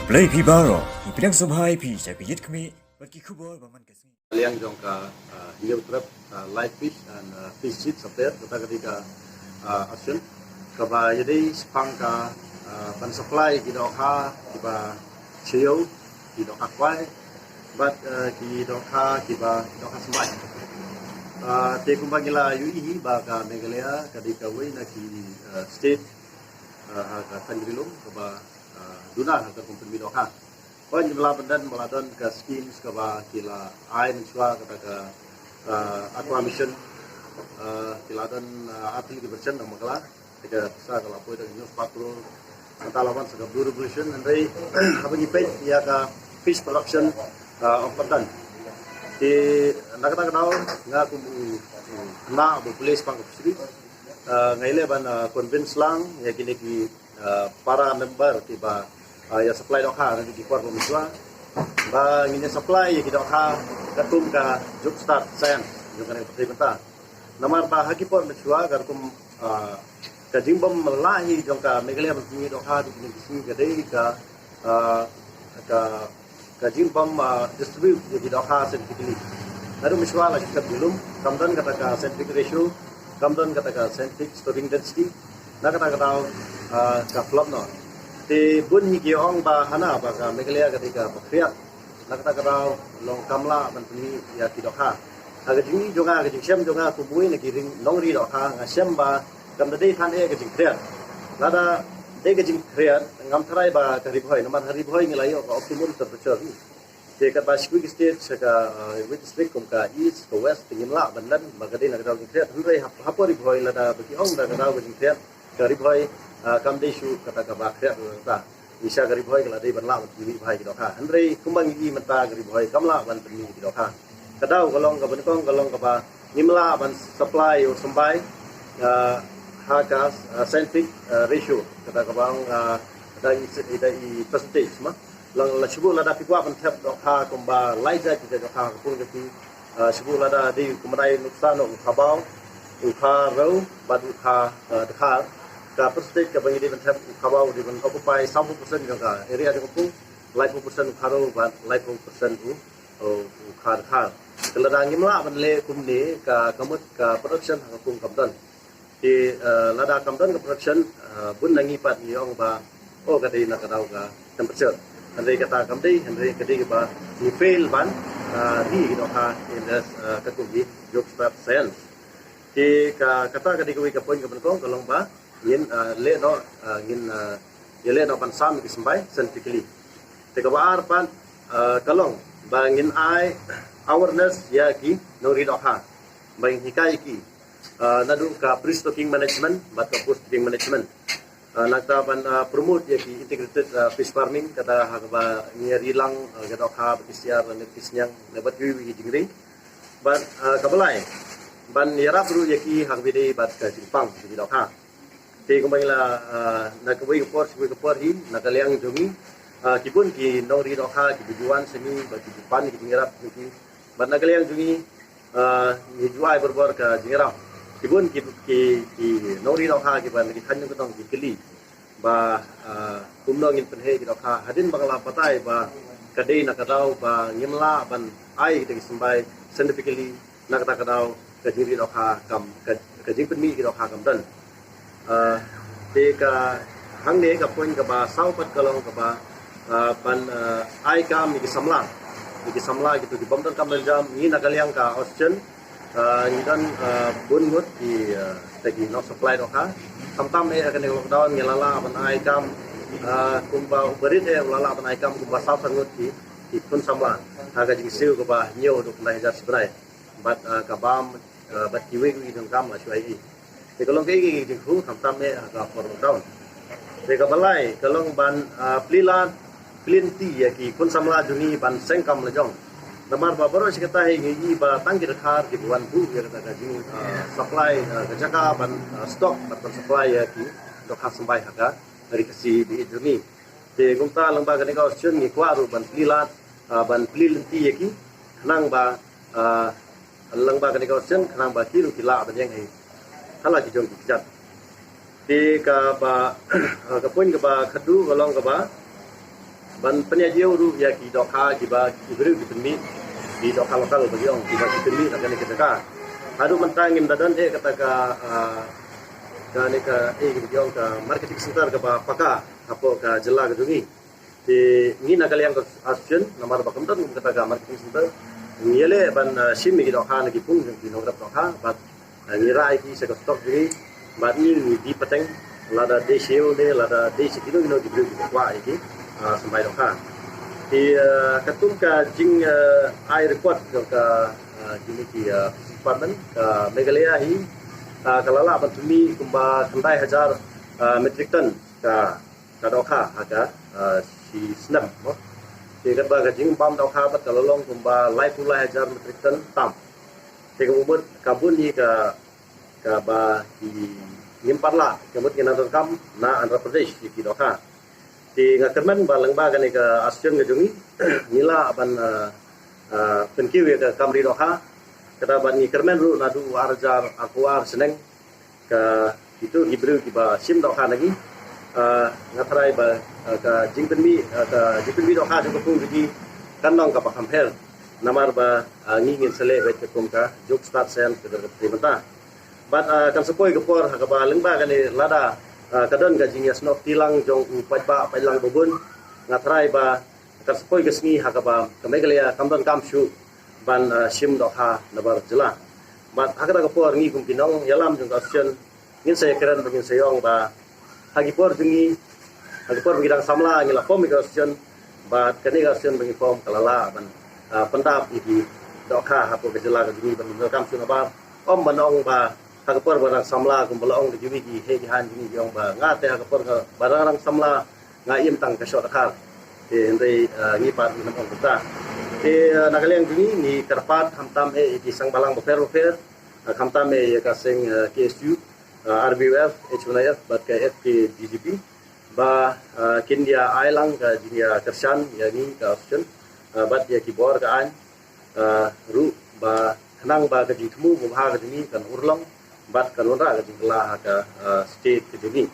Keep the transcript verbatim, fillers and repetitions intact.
Blei phi baroh, ngi pdiang sngewbha ïa phi sha ka Ïit Khmih bad ki khubor ba man ka sngi. Liang jong ka, uh, Hynñiewtrep, uh, Live Fish and, uh, Fish Seed Supplier, kata ka dei ka, uh, option kaba ïadei shaphang ka, uh, ban supply ki dohkha kiba sha ïew, ki dohkha kwai bad, uh, ki dohkha kiba, ki dohkha symbai. Uh, te kumba ngi la ïohi hi ba ka Meghalaya ka dei kawei na ki, uh, state, uh, ha ka thaiñ ri lum kaba, uh, duna ha ka kum pynmih dohkha. Ba ngi la pyndan ba la don ka schemes kaba ki la ai mynshuwa, kata ka, uh, Aqua Mission, uh, ki la don, uh, artylli ki version na Meghalaya. Te ka pisa ka la poi da ka hynñiew spah klur. Mynta la wan sa ka Blue Revolution, hynrei haba ngi peit ïa ka fish production, uh, ym pat don. Te na kata ka daw nga kum u, u khynnah ba pule shaphang ka fishery, uh, nga ïaleh ban, uh, convince lang ïa kine ki, uh, para member kiba, uh, ïa supply dohkha na ki por ba mynshuwa ba ngin ïa supply ïa ki dohkha katkum ka Jump Start Science jong kane ka pyrthei mynta. Namar ba ha ki por mynshuwa katkum, uh, ka jingbym lah hi jong ka Meghalaya ban pynmih dohkha ha kine ki sngi ka dei ka, uh, ka, ka jingbym, uh, distribute ïa ki dohkha scientifically. Naduh mynshuwa la ki kep ki lum, kam don kata ka scientific ratio, kam don kata ka scientific storing density. Na kata ka daw, uh, ka flop noh. Te bun hi ki ong ba hana ba ka Meghalaya ka dei kaba khriat. Na kata ka daw long kam lah ban pynmih ïa ki dohkha. Ha ka jingim jong nga, ka jingshem jong nga kum uwei na ki ri nongri dohkha, nga shem ba kam da dei than eh ka jingkhriat. Lada dei ka jingkhriat, ngam tharai ba ka Ri Bhoi, namar ha Ri Bhoi ngi la ïoh ka optimum temperature. Te katba shi ki state sha ka, uh, wei district kum ka East, ka West, te ngim lah ban len ba ka dei na ka daw jingkhriat. Hynrei hap-, hapoh Ri Bhoi lada ba ki ong da ka daw ka jingkhriat, ka Ri Bhoi, uh, kam dei shuh kata kaba khriat ruh kata. Ngi sha ka Ri Bhoi ka la dei ban lah ban pynmih bha ïa ki dohkha. Hynrei kumba ngi i mynta ka Ri Bhoi kam lah ban pynmih ïa ki dohkha. Ka daw ka long kaba nyngkong ka long kaba ngim lah ban supply ïa u symbai, ah, ha ka, ah, scientific, ah, ratio. Kata kaba ong, ah, da i, da i percentage ma. Lang la shu buh lada phi kwah ban thep dohkha kumba lai jait jait dohkha ka pung ka phi. Ah, shu buh lada dei kumba dei nuksa noh u khabaw, u kharew bad u kha, ah, dkhar. Ka percentage kaba ngi dei ban thep u khabaw u dei ban occupy sawphew percent jong ka area jong ka pung, laiphew percent u kharew bad laiphew percent u, u, u kha dkhar. Te lada ngim lah ban leh kumne ka, ka mut ka production ha ka pung kam don. Te, eh, lada kam don ka production, eh, bun na ngi pat ngi ong ba, oh, ka dei na ka daw ka temperature. Hynrei kata kam dei, hynrei ka dei ba ngi fail ban, eh, ri ki dohkha in the, eh, ka kum hi Jump Start Science. Te ka, kata ka dei kawei ka point kaba nyngkong ka long ba ngin, eh, leh noh, eh, ngin, eh, ïaleh noh ban sam ïa ki symbai scientifically. Te kaba ar pat, eh, ka long ba ngin ai awareness ïa ki nongri dohkha, ba ngin hikai ïa ki, ah, naduh ka pre-stocking management bad ka post-stocking management. Ah, nangta ban, ah, promote ïa ki integrated, ah, fish farming, kata ha kaba ngi ri lang, ah, ka dohkha bad ki siar lane ki sniang lane bad kiwei kiwei ki jingring. Bad, ah, kaba lai ban ïarap ruh ïa ki ha kaba ïadei bad ka jingpang jong ki dohkha. Te kumba ngi la, ah, na kawei ka por sha kawei ka por hi na ka liang jong ngi, ah, ki bun ki nongri dohkha kiba ju wan sha ngi bad ki ju pan ki jingïarap jong ngi. Bad na ka liang jong ngi, ah, ngi ju ai barabor ka jingïarap. Ki bun ki, ki, ki nongri dohkha kiba na ki thaiñ nongkyndong ki kylli ba, ah, kumno ngin pynheh ki dohkha hadien ba nga la batai ba ka dei na ka daw ba ngim lah ban ai kita ki symbai scientifically. Na kata ka daw ka jingri dohkha kam, ka, ka jingpynmih ki dohkha kam don. Ah, te ka hangne ka point kaba saw pat ka long kaba, ah, ban, ah, ai kam ïa ki samla. Ïa ki samla kito ki bym don kam don jam, ngi na ka liang ka Ocean, ah, ngi don, ah, bun ngut ki, ah, kita ki nong supply dohkha. Khamtam eh ha kane ka lockdown ngi la lah ban ai kam, ah, kumba u barit eh u la lah ban ai kam kumba saw san ngut ki, ki khun samla ha ka jingsiew kaba hynñiew haduh khyndai hajar shi bnai. Bad, ah, ka bam, ah, bad kiwei kiwei ki donkam la shu ai. Te ka long kaei kaei ka jingkyrkhu khamtam eh ha ka por lockdown. Te kaba lai ka long ban, ah, plie lad plie lynti ïa ki khun samla jong ngi ban seng kam la jong. Namar ba baroh shi katta hi ngi i ba tang ki dkhar kiba wan buh ïa kata ka jing, ah, supply, ah, ka jaka ban, ah, stock bad ban supply ïa ki dohkha symbai ha ka Ri Khasi ba ïeit jong ngi. Te kumta lyngba kane ka Ocean ngi kwah ruh ban plie lad, ah, ban plie lynti ïa ki khnang ba, ah, lyngba kane ka Ocean khnang ba ki ruh ki lah ban ïeng ha la ki jong ki kjat. Te kaba, ah, ka point kaba khatduh ka long kaba Ban pynïaid ïew ruh ïa ki dohkha kiba ki briew ki pynmih, ki dohkha local ba ki ong kiba ki pynmih na kane ka jaka. Haduh mynta ngim da don eh kata ka, ah, kane ka, eh, ki ong ka marketing center kaba paka hapoh ka jylla ka jong ngi. Te ngi na ka liang ka association namar ba kam don kata ka marketing center, ngi ïaleh ban, ah, shim ïa ki dohkha na ki pung jong ki nongrep dohkha bad, ah, ngi rah ïa ki sha ka stock jong ngi bad ngi, ngi die pateng lada dei sha ïew ne lada dei sha kino kino ki briew kiba kwah ïa ki, ah, symbai dohkha. Te, ah, katkum ka jing, ah, ai report jong ka, ah, jong ki, ah, police department ka Meghalaya hi, ah, ka la lah ban pynmih kumba khyndai hajar, ah, metric ton ka, ka dohkha ha ka, ah, shi snem mo. Te katba ka jingbam dohkha bad ka la long kumba laiphew lai hajar metric ton tam. Te ka mut ka bun hi ka, kaba ki ngim pat lah, ka mut ki nang donkam na Andhra Pradesh ïa ki dohkha. Te nga kyrmen ba lyngba kane ka association ka jong ngi, ngi lah ban, ah, ah, pynkiew ïa ka kam ri dohkha. Kata bad ngi kyrmen ruh naduh ar hajar arphew ar shaneng ka kito ki briew kiba shim dohkha na ngi. Ah, nga tharai ba, ah, ka jingpynmih, ah, ka jingpynmih dohkha jong ka pung jong ngi kan long kaba kham pher namar ba, ah, ngi ngin sa leh beit katkum ka juk stad shen ka dur ka pyrthei mynta. Bad, ah, kan sa poi ka por ha kaba lyngba kane lada, ah, ka don ka jingïasnoh kti lang jong u paidbah paidlang babun, nga tharai ba kan sa poi ka sngi ha kaba ka Meghalaya kam donkam shuh ban, ah, shim dohkha nabar jylla. Bad ha kata ka por ngi kum ki nongïalam jong ka association ngin sa ïakren bad ngin sa ïong ba ha ki por jong ngi, ha ki por ba ngi dang samla ngi la form ïa ka association, bad kane ka association ba ngi form ka la lah ban, ah, pyndap ïa ki dohkha hapoh ka jylla ka jong ngi ban donkam shuh nabar. Ym ban ong ba ha ka por ba dang samla kumba la ong da kiwei ki heh ki haiñ jong ngi ki ong ba nga te ha ka por ba dang samla nga im tang ka shoh dkhar. Te hynrei, ah, ngi pat ngim ong kumta. Te, ah, na ka liang jong ngi ngi kyrpad khamtam eh ïa ki seng balang bapher bapher, ah, khamtam eh ïa ka seng, ah, K S U, ah, R B U F, H Y F bad ka F K D G P ba, ah, kin ïa ai lang ka jingïakyrshan ïa ngi ka association, ah, bad ïa ki bor ka aiñ, ah, ruh ba khnang ba ka jingthmu babha ka jong ngi kan urlong bad kan wanrah ka jingkylla ha ka, ah, state ka jong ngi.